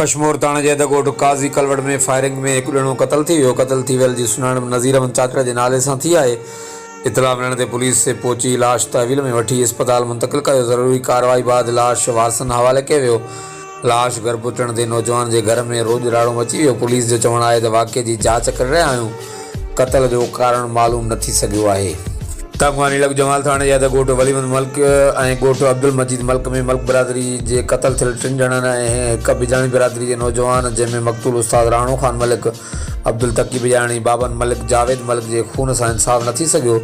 ڪشمور ٿاڻي جي حد ڳوٺ قاضي ڪلوڙ ۾ فائرنگ ۾ هڪ ڄڻو قتل ٿي ويو، قتل ٿي ويل جي سڃاڻپ نذير احمد چاچڙ جي نالي سان ٿي آهي، اطلاع ملڻ تي پوليس پهچي لاش تحويل ۾ وٺي اسپتال منتقل ڪيو، ضروري ڪارروائي بعد لاش وارثن حوالي ڪيو ويو، لاش گهر پهچڻ تي نوجوان جي گهر ۾ روڄ راڙو مچي ويو، پوليس جو چوڻ آهي ته واقعي جي جاچ ڪري رهيا آهيون، قتل جو ڪارڻ معلوم نه ٿي سگهيو آهي. تنگواني لڳ جمال ٿاڻي جي حد ڳوٺ ولي محمد ملڪ ۽ ڳوٺ عبدالمجيد ملڪ ۾ ملڪ برادري جي قتل ٿيل ٽن ڄڻن ۽ هڪ بجاڻي برادري جي نوجوان جنهن ۾ مقتول استاد راڻو خان ملڪ، عبدالتقي بجاڻي، بابن ملڪ، جاويد ملڪ جي خون سان انصاف نه ٿي سگهيو،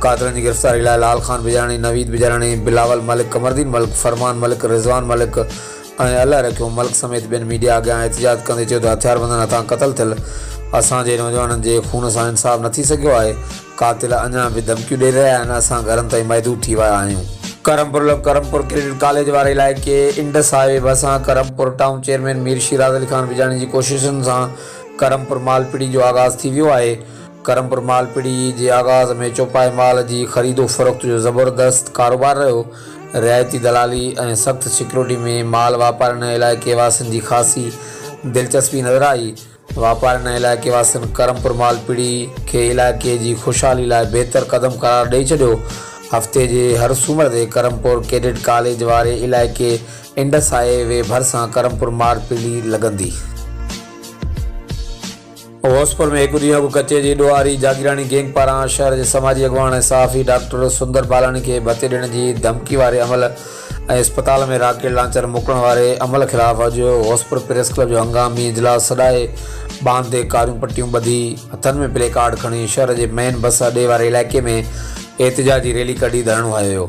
قاتلن جي گرفتاري لاء لال خان بجاڻي، نويد بجاراڻي، بلاول ملڪ، قمرالدين ملڪ، فرمان ملڪ، رضوان ملڪ ۽ الله رکيو ملڪ سميت ٻين ميڊيا اڳيان احتجاج ڪندي چيو ته هٿياربندن هٿان قتل ٿيل اسان جي نوجوانن جي خون سان انصاف نه ٿي سگهيو آهي، قاتل اڃا به ڌمڪيون ڏئي رهيا آهن، اسان گهرن تائين محدود ٿي ويا آهيون. ڪرمپور لڳ ڪرمپور ڪريڊٽ ڪاليج واري علائقي انڊس هاء وي ڀرسان ڪرمپور ٽائون چيئرمين مير شيراز علي خان بجاڻي جي ڪوششن سان ڪرمپور مال پڙي جو آغاز ٿي ويو آهي. ڪرمپور مال پڙي جي آغاز ۾ چوپائي مال جي خريد و فروخت جو زبردست ڪاروبار رهيو. رعايتي دلالي ۽ سخت سيڪيورٽي ۾ مال واپارين ۽ علائقي واسين جي خاصي دلچسپي نظر آئي. واپارين ۽ علائقي واسين ڪرمپور مال پڙي کي علائقي جي خوشحالي لاء بهتر قدم قرار ڏئي ڇڏيو. هفتي جي هر سومر تي ڪرمپور ڪيڊٽ ڪاليج واري علائقي انڊس هاء وي ڀرسان ڪرمپور مال پڙي لڳندي. غوثپور ۾ هڪ ڏينهن اڳ ڪچي جي ڏوهاري جاگيراڻي گينگ پاران شهر جي سماجي اڳواڻ ۽ صحافي ڊاڪٽر سندر بالاڻي کي ڀتي ڏيڻ جي ڌمڪي واري عمل ۽ اسپتال ۾ راڪيٽ لانچر موڪلڻ واري عمل خلاف اڄ غوثپور پريس ڪلب جو هنگامي اجلاس سڏائي ٻانهن تي ڪاريون پٽيون ٻڌي هٿن ۾ پلي ڪارڊ کڻي شهر جي مين بس اڏي واري علائقي ۾ احتجاجي ريلي ڪڍي ڌرڻو هنيو ويو.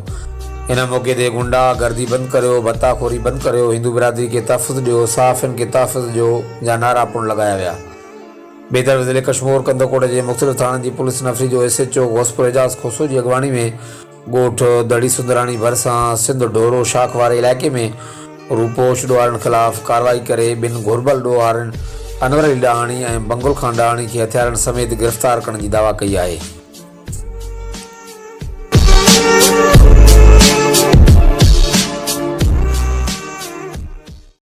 ان موقعي تي غنڊا گردي بند ڪريو، ڀتا خوري بند ڪريو، هندو برادري کي تحفظ ڏيو، صحافين کي تحفظ ڏيو جا نعرا پڻ لڳايا ويا. ٻئي طرف ضلعي ڪشمور ڪنڌڪوٽ جي مختلف ٿاڻن جي پوليس نفري جو S H O Gauspur Ejaz Khoso جي اڳواڻي ۾ ڳوٺ دڙي سندراڻي ڀرسان سنڌ ڍورو شاخ واري علائقي ۾ روپوش ڏوهارين خلاف ڪارروائي ڪري ٻن گهربل ڏوهارين انور علي ڏاهاڻي ۽ بنگل خان ڏاهاڻي کي هٿيارن سميت گرفتار ڪرڻ جي دعويٰ ڪئي آهي.